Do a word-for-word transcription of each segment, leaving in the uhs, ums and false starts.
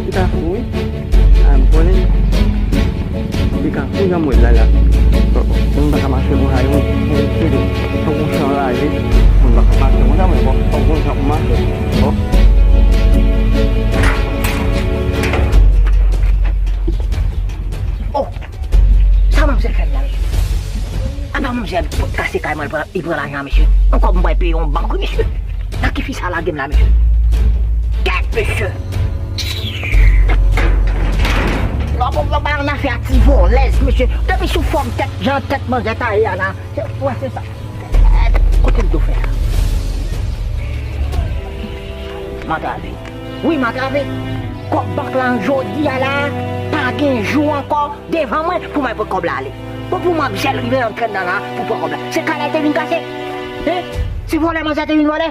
Li ka fou, wi. A, m konnen. Li ka fou, jan m wè l la, la. Moun pa ka mache konsa, yon, yon, yon, yon chan raje. Moun pa ka mache konsa, mwen, bon, fòk moun jan pou mache. Bon. Oh! Sa manmzèl fè m la, mesye? Apa manmzèl kase kay mwen, li pran, li pran lajan, mesye? Yon kòb m pral peye yon bank, wi, mesye. Nan ki fi sa lage m la, mesye? Kèt, mesye! Non, bon, bon, ba, yon afè a ti vòlèz, mesye. Depi sou fòm tèt, jan tèt manzè taye a la, se, wè, se sa. Kote m do fè a? M antrave. Wi, m antrave. Kòb bank la, jodi a la, pa gen jou ankò devan mwen pou m al pran kòb la ale. Bon, pou manmzèl rive antre nan la pou pran kòb la. Se kay la te vin kase? Hein? Se vòlè manzè te vin vòlè?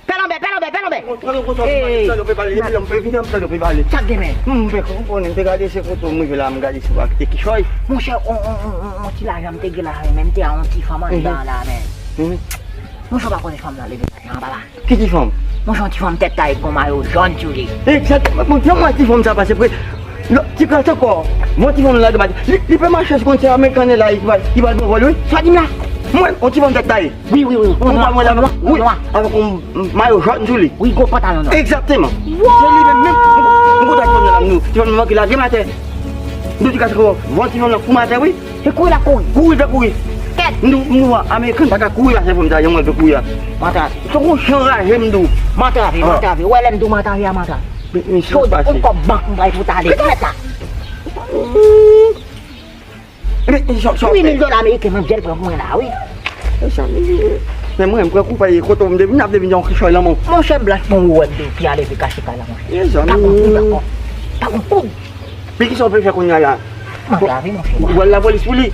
Pè Lanbè, Pè Lanbè, Pè Lanbè! Hey! Sa k gen, men? M pe konnen, m te gade se foto m rive la, m gade si w pa kite kichòy. Monchè, on, on, on, on, on ti lajan m te gen la, men m te a on ti fanm anndan la, men. Monchè, w pa konnen fanm nan leve lajan anba la. Ki ti fanm? Monchè, on ti fanm tèt taye, gon mayo jòn sou li. Egzakteman. Bon, jan mwen ti fanm sa pase pre. Ti kras ankò. Bon, ti fanm la de maten. Li, li pe mache sou konn se amerikan la, li pral, li pral pran vòl, wi. Sa di m la? Mwen, on ti fanm tèt taye. Wi, wi, wi. Ou pa mwen la, wi. Avèk on mayo jòn sou li. Wi, gwo pantalon nwa. Egzakteman. Se li menm, menm. M kontan fanm nan la, nou. Ti fanm nan ki lage m atè. Nou ti kras ankò. Bon, ti fanm nan kou m atè, wi. Se kouri l ap kouri. Kouri l fè kouri. Kèt! M di w, m di w, amerikan pa ka kouri pase fanm sa, jan mwen vle kouri a. M antrave. Se yon chan raje, m di w. M antrave, m antrave. Ou wè lè m di w m antrave a, m antrave. Men, men, sa k pase? Yon kòb bank m pral fout ale. Mèt la. Men, men, sa, sa, uit mil dola ameriken, manzèl pran pou mwen la, wi. Mezanmi, men mwen, m pran kou, paske kote m te vin, ap te vin yon kichòy lan mwen. Monchè, m blanch, bon, ou wè m depi ale, vin kase kay la, monchè. Mezanmi. Pa konn koud ankò. Pa konn koud. Men kisa w pe fè kounye a la? M antrave, monchè. Ou al lapolis pou li?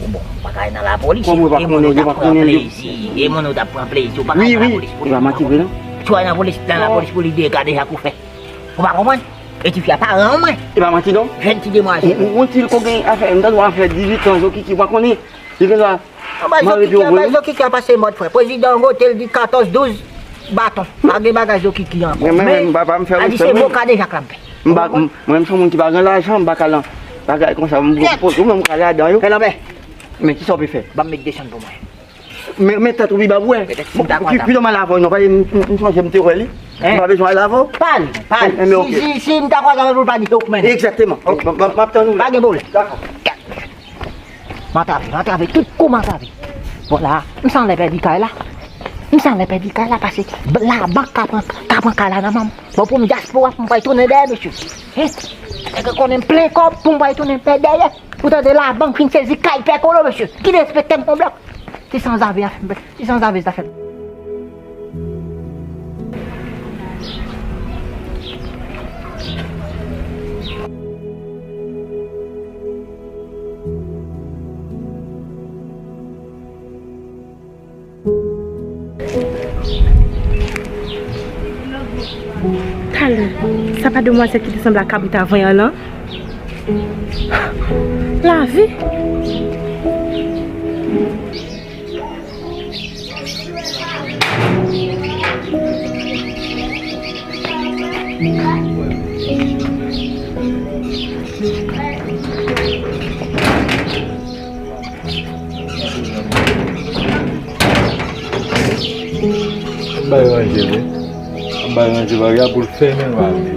Bon, m pa ka al nan lapolis. Kòman ou pa konnen, ou pa konnen? E moun ou t ap pran plezi, e moun ou t ap pran plezi, ou pa ka al nan lapolis pou li. Wi, wi. E pa manti vre, non? Si w al nan polis, nan lapolis pou li, de gade sa k ou fè. Ou pa konprann? E tifi a paran mwen. E pa manti, non? Jèn ti demwazèl. Ou, ou, ou di l ko gen afè, m tande w afè dizuit an, Zokiki, ou pa konnen. Li gen dwa Anba Zokiki, anba Zokiki a pase mòd, frè. Prezidan Rotel di katòz douz baton. Pa gen bagay Zokiki ankò. Men, men, men, papa m fè respè, wi. A di se bon kadejak la m fè. M pa, m, mwen, m se yon moun ki pa gen lajan, m pa ka lan bagay konsa, m poze, mwen, m ka ladan yo. Fè lanmè. Men kisa w pe fè? Ban m met desann pou mwen. Men, men tèt ou pi ba pou wè. Petèt si m ta kwaze avè w. Pi, pi, pi nòmal avè w, non, paske m, m, m sonje m te wè li. M pa bezwen al avè w. Pale, pale. Si, si, si m ta kwaze avè l, pa di ok, men. Egzakteman. Ok. M, m, m ap tann ou la. Pa gen pwoblèm. Dakò. M antrave, m antrave, tout kou m antrave. Bon, la, m sanlè pèdi kay la. M sanlè pèdi kay la, paske labank ka pran, ka pran kay la nan men m. Bon, pou m dyaspora, pou m pral tounen dèyè, mesye. Hein? Nèg konnen m plen kòb, pou m pral tounen dèyè. Ou tande labank fin sezi kay Pè Kolo, mesye. Ki derespekte m, on blòk. Ti sanzave a fè m, ti sanzave a fè m. Talè, sa pa demwazèl ki te sanble ak kabrit avan yè lan? Lavi! Ap bay ranje, wi. Ap bay ranje bagay la pou l fèmen l ale.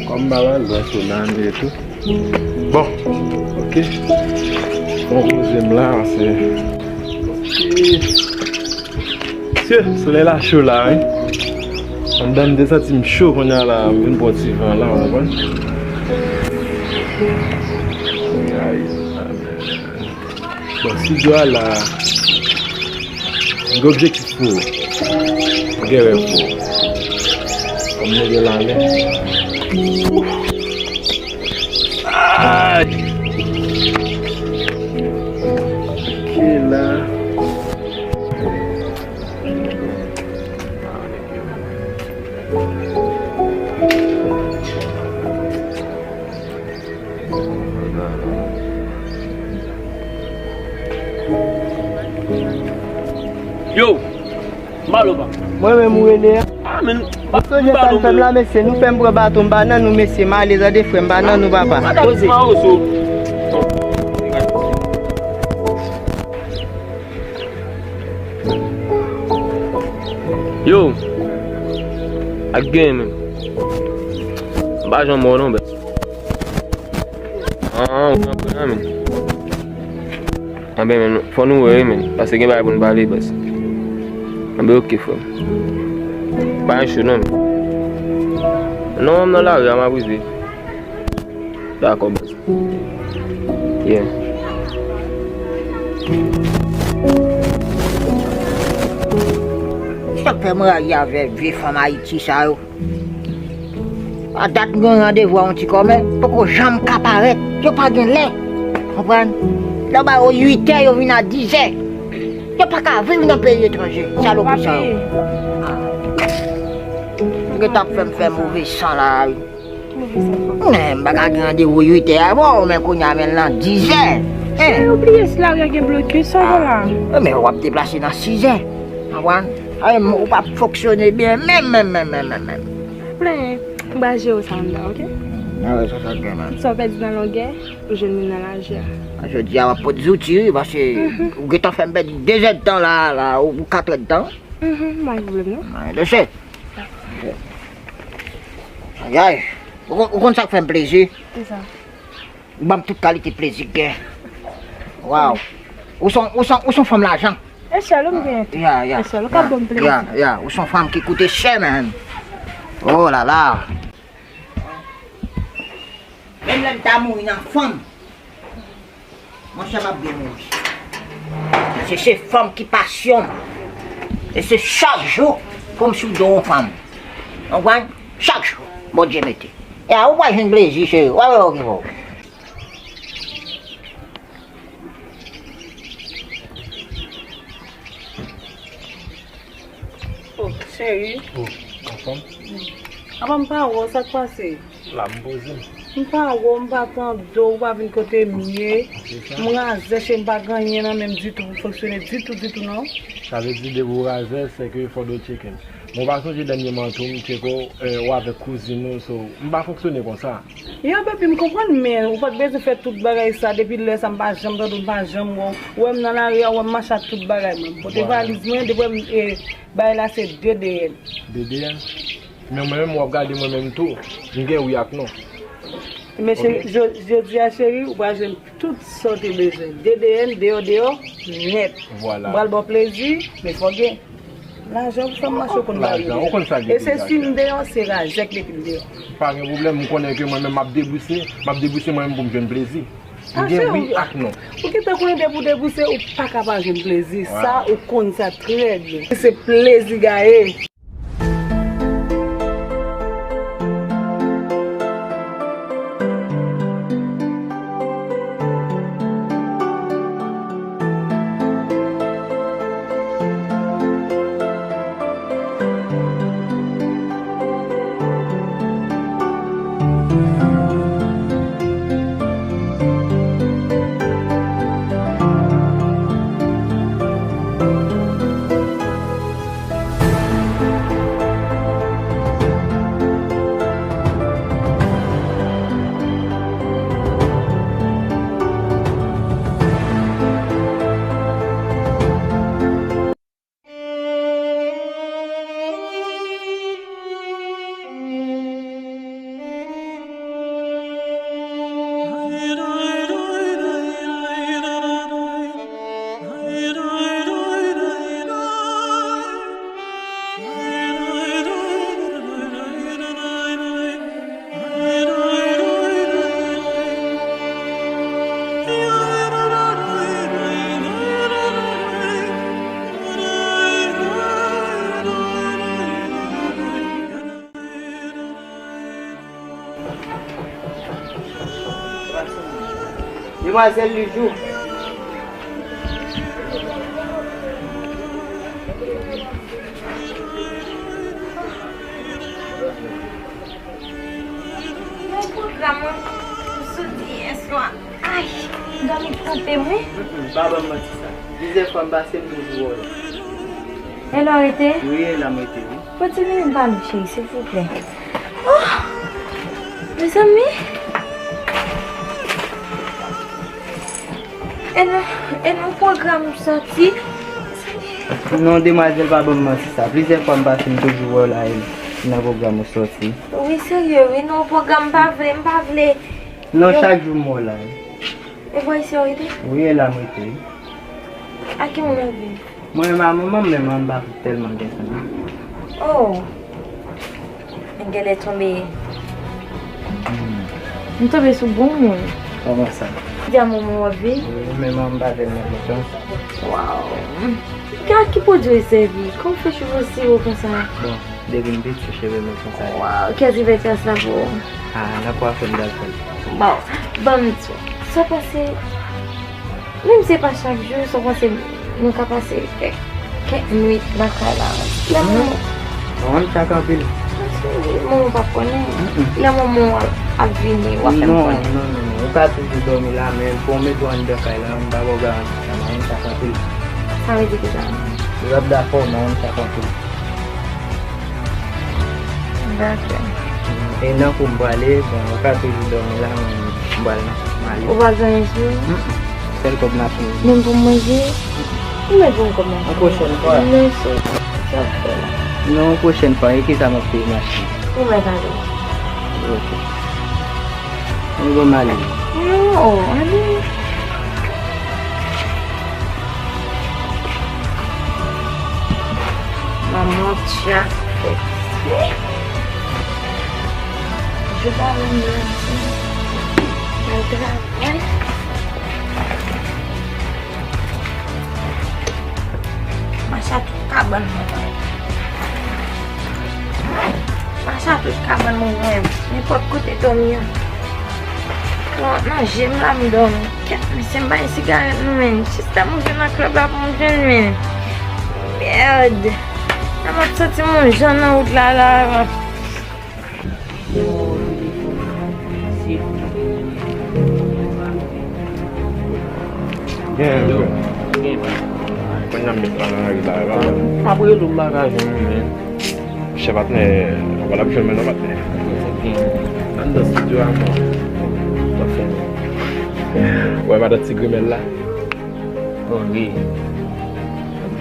Kòm m pa pral lwen sou lane tou. Bon, ok. Bon, koze m la, se. Mesye, solèy la cho la, wi. Anndan m te santi m cho, kounye a la, m vin pran ti van la, w konprann? Ay, amèn. Bon, si Dye a la, m gen objektif pou ou. M gen rèv pou ou. Kòm nou gen lane. Ay! Ki la? Yo, Maloba. Mwen menm ou rele a? Ah, men, Ou sonje sa n fè m la, mesye? Nou fè m pran baton, m pa nan nou, mesye. M ale tande, frè, m pa nan nou, papa. Poze. Yo, ak gen men. M pa janm wè w non, bèt. An, an, ou nan pran men. Anben, men, fò nou wè, wi, men. Paske gen bagay pou n pale, baz. Anben, oke, frè m. Pa gen cho, non, men. Non, m nan lari a, m ap rive. Dakò, baz. Yeah. Sa k fè m rayi avè vye fanm Ayiti sa yo. A dat m gen yon randevou a yon ti kòmè, poko janm ka parèt. Yo pa gen lè. Konprann? Lè w ba yo uit è, yo vin a diz è. Yo pa ka viv nan peyi etranje. Salopri sa yo. Yo gentan ap fè m fè move san la. Men, m pa ka gen randevou uit è avè w, men kounye a men l nan diz è. Cheri, ou bliye si lari a gen blokis, sa yo la. Men w ap deplase nan siz è. Konprann? Ay, m, ou p ap fonksyone byen menm, menm, menm, menm, menm, menm. Plen, m pral jere sa anndan, oke? Nan rezon sa gen menm. Sa w pèdi nan longè, ou jwenn li nan lajè. Jodi a w ap pot zouti, wi, paske ou gentan fè m pèdi de zè d tan la, la, ou kat è d tan. Mhm, pa gen pwoblèm, non. Ay, lese. Ayay, ou konn, ou konn sa k fè m plezi? Kisa? Ou ban m tout kalite plezi k gen. Waw. Ou son, ou son, ou son fanm lajan. Echèl, ou m genyen tou. Ya, ya. Echèl, ou ka ban m plezi. Ya, ya. Ou son fanm ki koute chè, man. Oh la la. Menm lè m ta mouri nan fanm, monchè, m ap byen mouri. Paske se fanm ki pasyon m. E se chak jou pou m sou do yon fanm. Ou konprann? Chak jou, Bondye mete. E a ou pral jwenn plezi, cheri. W a wè okipe w. Oh, cheri. Oh, anfòm? Apa m pa wè w, sa k pase? La, m poze m. M pa wè w, m pa tande w, ou pa vin kote m ye. Se sa. M razè, cheri, m pa gen anyen nan men m ditou pou fonksyone ditou, ditou, non. Sa vle di, depi w razè, se ke fò w check in. Mwen pa sonje dènyèman tou, m tcheke w, eh, w avèk kouzin ou, so, m pa fonksyone konsa. Yo, baby, m konprann, men ou pa t bezwen fè tout bagay sa, depi lè sa, m pa janm tande w, m pa janm wè w. Ou wè m nan lari a, ou wè m mache ak tout bagay mwen. M pote valiz mwen, depi w wè m, eh, bagay la se D D N. D D N? Men mwen menm, w ap gade mwen menm tou, m gen wi ak non. Men cheri, jo-, jodi a, cheri, ou pral jwenn tout sa w te bezwen. D D N, deyò, deyò, nèt. Vwala. M pral ba w plezi, men fò gen lajan pou fè m mache, ou konn bagay. Lajan, ou konn sa gen. E se si m deyò, se razè k mete m deyò. Pa gen pwoblèm, m konnen ke mwen menm m ap debouse, m ap debouse mwen menm pou m jwenn plezi. M gen wi ak non. Ou gentan konnen depi w debouse, ou pa ka pa jwenn plezi. Sa, ou konn sa trè byen. Se plezi gaye. Demwazèl Lijou. Nan pwogram an, m soti yè swa. Ay, m dòmi twonpe m, wi. Mm, mm, pa ban m manti sa. Diz è fwa m pase m toujou wè w la. E la w rete? Wi, e la m rete, wi. Kontinye m pale, cheri, silvouplè. Oh! Mezanmi! E nan, e nan pwogram sòti? Non, demwazèl, pa ban m manti sa. Plizyè fwa m pase, m toujou wè w la, e nan pwogram ou sòti. Wi, serye, wi, nan pwogram, m pa vle, m pa vle. Non, chak jou m wè w la. E bò isi w rete? Wi, e la m rete. A ki moun w ap viv? Mwen menm a manman m, men manman m pa tèlman gen fanmi. Oh! M genlè tonbe. M tonbe sou bon moun. Kòman sa? Di a manman w ap viv? Wi, men manman m pa tèlman gen chans. Waw! Gad ki pwodui w sèvi. Kòman w fè cheve w si wo konsa? Bon, depi m piti, cheve mwen konsa. Waw, kiyès ki fè tras la pou ou? Ah, nan kwafè m t al fè l. Bon, ban m di w. Sa w panse? Menm si se pa chak jou, sa w panse nou ka pase kèk, kèk nwit nan kay la? Lè manman, non, m chak anpil. Manman w p ap konnen. Lè manman w ap vini, w ap fè m konnen. Non, non, non, non. Ou ka toujou dòmi la, men pou w mete w anndan kay la, m pa ba w garanti sa, non, m chak anpil. Sa vle di kisa? Ou ap dakò, non, m chak anpil. Dakò. E nan kou m prale, bon, ou ka toujou dòmi la, men m pral m ale. Ou pa gen anyen sou ou? Mm, mm. Sèl kòb machin. Menm pou manje? Ou mèt ban m kòb machin. Yon pwochèn fwa. Non, se sa w ap fè la. Non, yon pwochèn fwa, e kisa m ap peye machin? Ou mèt ale. Ok. Mwen bon, m ale. Non, ale. Manman tchak fèt. Je pa renmen sa. Al travay. Mache a tout kabann mwen. Mache a tout kabann mwen, mwen. Nenpòt kote dòmi an. Bon, nan je m la m dòmi. Kèt, mesye, m pa gen sigarèt non, men. Jis lè m jwenn nan klèb la pou m jwenn, men. Mèd. Lè m ap santi m yon jan nan wout la, la. Gen, gen. Kòman m met pa nan lari la, la? M ap rele w, m pa ka jwenn ou, men. Chè patnè, w pa t ap jwenn mwen non, patnè. Gen. Anndan estidyo a, mwen. W ap fè. Wè madan ti grimèl la? Oh, wi.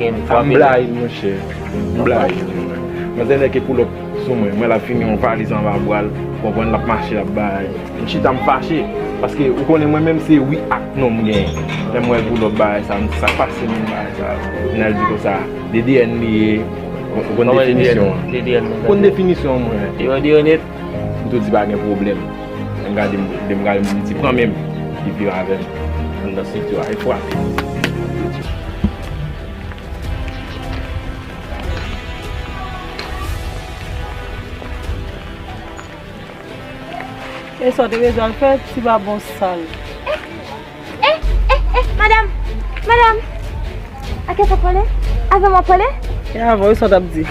Gen. A, m blayi l, monchè. M blayi l. Manzè nèg ki pull up sou mwen. Mwen l ap fini yon valiz anba bra l. Konprann, l ap mache, l ap bay. M chita, m fache. Paske ou konnen mwen menm se wi ak non m genyen. Lè m wè l pull up bagay sa, m di sa k pase menm bagay sa. Nèg di konsa, D D N li ye. Ou konn definisyon an. Ou konn definisyon an, mwen. M tou di pa gen pwoblèm. M gade m, m gade m di pran men m. Li vire avè m. Anndan estidyo a, e frape. E sa w te bezwen al fè, ti babon sal. Eh, eh, eh, madam, madam. A kiyès w ap pale? Avè m w ap pale? E avè w, e sa w t ap di?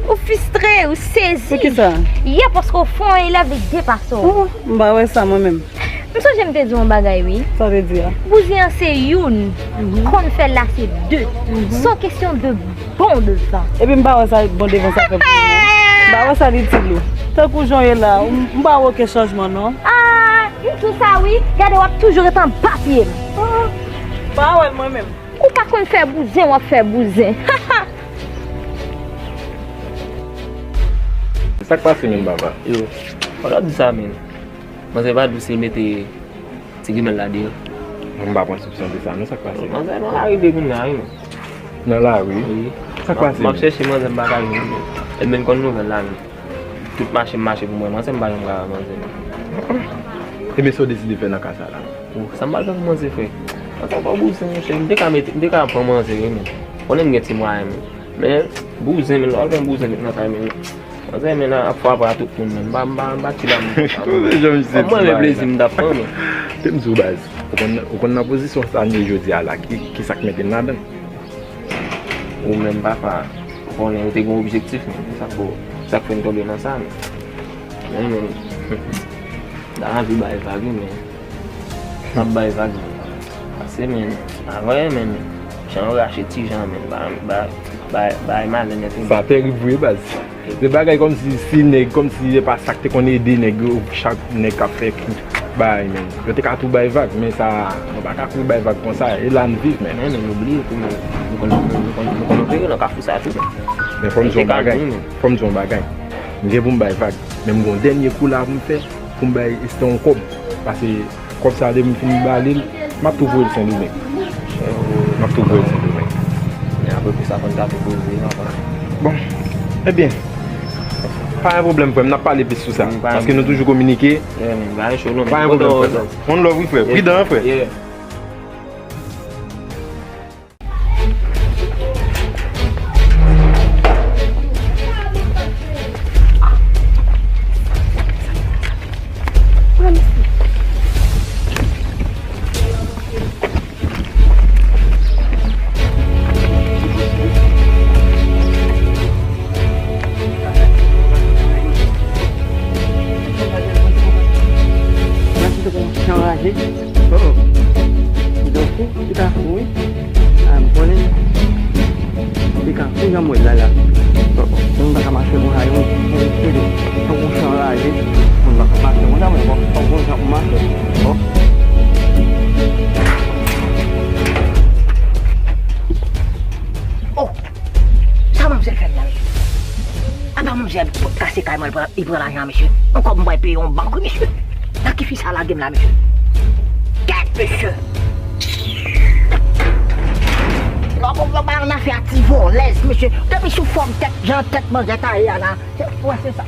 Ou fistre, ou sezi. Poukisa? Yè, paske w fè yon elèv, li depase w. Oh, m pa wè sa mwen menm. M sonje m te di w yon bagay, wi. Sa w te di a? Bouzen an se youn, konn fè l la se de. Se yon kesyon de bon devan. Epi m pa wè sa bon devan sa fè pou ou, non. M pa wè sa l itil ou. Tankou jan w ye la, m, m pa wè okenn chanjman, non. Ah, m tou sa wi, gade w ap toujou ret anba pye m. Ah, m pa wè l mwen menm. Ou pa konn fè bouzen, w ap fè bouzen. Sa k pase menm, papa? Yo, pa t ap di sa menm. Manzè pa di w si l mete ti grimèl la deyò. Mwen m pa pran soupsyon de sa non, sa k pase? Manzè nan lari depi kounye a wi, non. Nan lari? Wi. Sa k pase? M ap chèche manzè, m pa ka jwenn li. Ebyen l konn nouvèl la menm. Tout mache m mache pou mwen, manzè m pa janm ka wè manzè non. Ebyen sa w deside fè nan ka sa la? Oh, sa m pral fè pou manzè, frè? Antanke bouzen, monchè, m te ka mete, m te ka pran manzè wi, men konnen m gen ti mwayen, men, men bouzen, men lè w al pran bouzen met nan kay, men manzè, men nan ap frape a tout moun, men m pa, m pa, m pa ti la, m pa. Mwen, men plezi m t ap pran, men. Te m di w baz, ou konn, ou konn nan pozisyon sa n ye jodi a la, ki, ki sa k mete n ladan? Ou menm papa, ou konnen ou te gen objektif, men sa k, sa k fè n tonbe nan sa, men. Men, men, m ta anvi bay vag wi, men m ap bay vag, men. Pase, men, pa vre, men, jan w rache ti jan, men, ba, ba, Bay, bay malen nèt wi. Sa tèrib vre baz. Se bagay kòmsi, si nèg, kòmsi se pa sa k te konn ede nèg yo, chak nèg k ap fè bagay menm. Yo te ka tou bay vag, men sa, nou pa ka kouri bay vag konsa, e la n viv menm. Men, men nou bliye tou, nou, nou konn, nou konn, nou konn opere nan kafou sa tou. Men fò m di yon bagay, fò m di yon bagay. M gen pou m bay vag, men m gen yon dènye kou la pou m fè, pou m bay Esther yon kòb. Pase kòb sa a depi m fin ba li l, m ap tou voye l Sendomeng. M ap tou voye l Sendomeng. Men apre kou sa fò n ta tou poze, papa. Bon, ebyen, pa gen pwoblèm frè m, n ap pale plis sou sa. Paske nou toujou kominike. Pa gen pwoblèm frè m. One love wi frè, pridan frè. Mwen se te konn chan raje. Oh, oh. Li te fou, li ka fou, wi. A, m konnen. Li ka fou, jan m wè l la, la. Oh, oh. Moun pa ka mache konsa, yon, yon, yon, yon, yon chan raje. Moun pa ka mache konsa, mwen, bon, fòk gon jan pou mache. Oh. Oh! Sa manmzèl fè m la, mesye? Apa manmzèl kase kay mwen, li pran, li pran lajan, mesye? Yon kòb m pral peye yon bank, wi, mesye. Nan ki fi sa lage m la, mesye? Kèt, mesye! Lò, bon, bon, ba yon afè a ti vòlèz, mesye. Depi sou fòm tèt, jan tèt manzè taye a la, se, wè, se sa.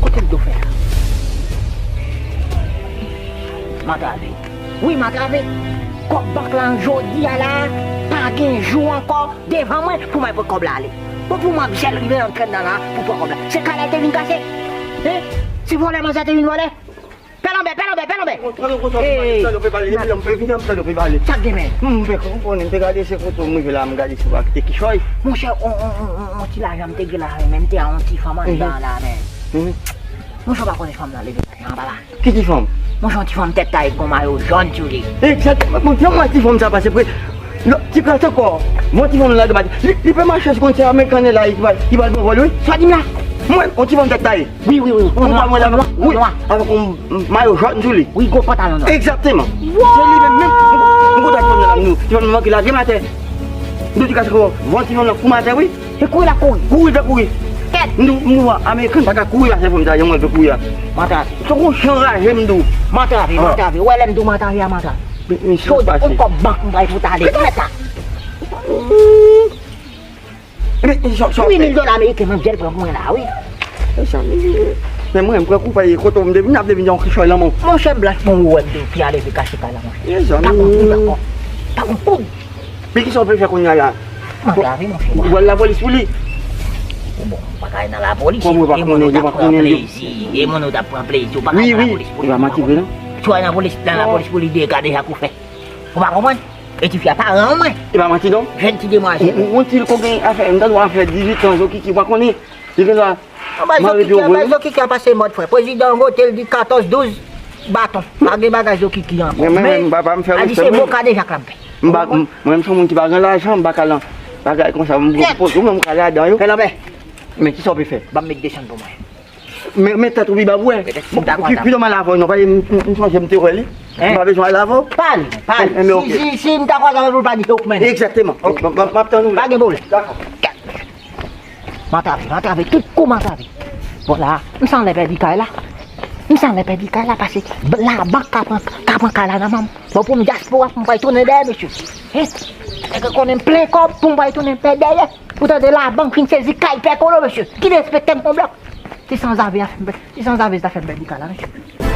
Kote m do fè a? M antrave. Wi, m antrave. Kòb bank lan jodi a la, pa gen jou ankò devan mwen pou mwen pran kòb la ale. Bon, pou manmzèl rive antre nan la pou pran kòb la. Se kay la te vin kase? Hein? Se vòlè manzè te vin vòlè? Pè Lanbè, Pè Lanbè, Pè Lanbè! Hey! Sa k gen men? M te konprann, m te gade se kote m rive la, m gade se pa kite kichòy. Monchè, on, on, on, on, on ti lajan m te gen la, men m te a on ti fanm anndan la, men. Monchè, w pa konnen fanm nan leve lajan anba la. Ki ti fanm? Monchè, on ti fanm tèt taye, gon mayo jòn sou li. Egzakteman, monchè, mwen ti fanm sa pase pre. Ti kras ankò. Mwen ti fanm nan lage maten. Li, li pe mache sou konn se Ameriken la, li pral, li pral pran vòl, wi. Sa di m la? Mwen, on ti fanm tèt taye. Wi, wi, wi. Ou pa wè la, wi, avèk yon mayo jòn sou li. Wi, gwo pantalon nwa. Egzakteman. Se li menm, menm, m kontan fanm nan la, nou. Ti fanm nan ki lage m atè. Nou di ka se kò, bon, ti fanm nan kou m atè, wi. Se kouri l ap kouri. Kouri l ap kouri. Kèt. M di w, m di w, Ameriken pa ka kouri pase fanm sa, jan mwen vle kouri a. M antrave. Se yon chan raje, m di w. M antrave, m antrave. Ou wè lè m di w m antrave a, m antrave. Chode, yon kòb bank m pral fout ale. Mèt la. Wi, mil dola ameriken, manzèl pran pou mwen la, wi. Mezanmi, men mwen, m pran kou, paske kote m te vin, ap te vin yon kichòy lanmò. Monchè, m blanch, bon, ou wè m de pye a leve kase kay la, monchè. Mezanmi. Pa gon poud ankò. Pa gon poud. Men kisa w pe fè kounye a la? M antrave, monchè. Ou al lapolis pou li? Bon, m pa ka al nan lapolis. Kòm ou pa konnen, ou pa konnen. E moun ou t ap pran plezi, ou pa ka al nan lapolis pou li. Wi, wi. E pa manti vre, non? Si w al nan polis, nan lapolis pou li, de gade sa k ou fè. Ou pa konprann? E tifi a paran mwen. E pa manti non. Jèn ti demwazèl. Ou, ou, ou ti ko gen afè, m tande w afè dizuit an, Zokiki, ou pa konnen. Li gen dwa mare pye w vre. Anba Zokiki, anba Zokiki a pase mòd frè. Prezidan Rotel di katòz douz baton. Pa gen bagay Zokiki ankò. Men, men, men, m pa, pa m fè respè. A di se mwen. Boka deja k l ap fè. M pa, m, mwen, m se yon moun ki pa gen lajan, m pa ka lan bagay konsa, m poze w, men m ka ladan yo. Fè lanbè. Men kisa w pe fè? Ban m met desann pou mwen. Men, men tèt ou pi ba pou wè. Petèt si m ta kwaze avè w. Pi, pi nòmal avè w, non, paske m, m, m sonje m te wè li. M pa bezwen al avè w. Pale, pale. Si, si, si m ta kwaze avè l, pou l pa di se ou k mennen. Egzakteman. Ok, m, m, m ap tann ou la. Pa gen pwoblèm. Dakò. M antrave, m antrave, tout kou m antrave. Bon, la, m sanlè pèdi kay la. M sanlè pèdi kay la, paske labank ka pran, ka pran kay la nan men m. Bon, pou m dyaspora, pou m pral tounen dèyè, mesye. Hein? Nèg konnen m plen kòb, pou m pral tounen dèyè. Ou tande labank fin sezi kay Pè Kolo, mesye. Ki derespekte m konblòk. Ti sanzave a fè m pè-, ti sanzave a fè m pèdi kay la, mesye.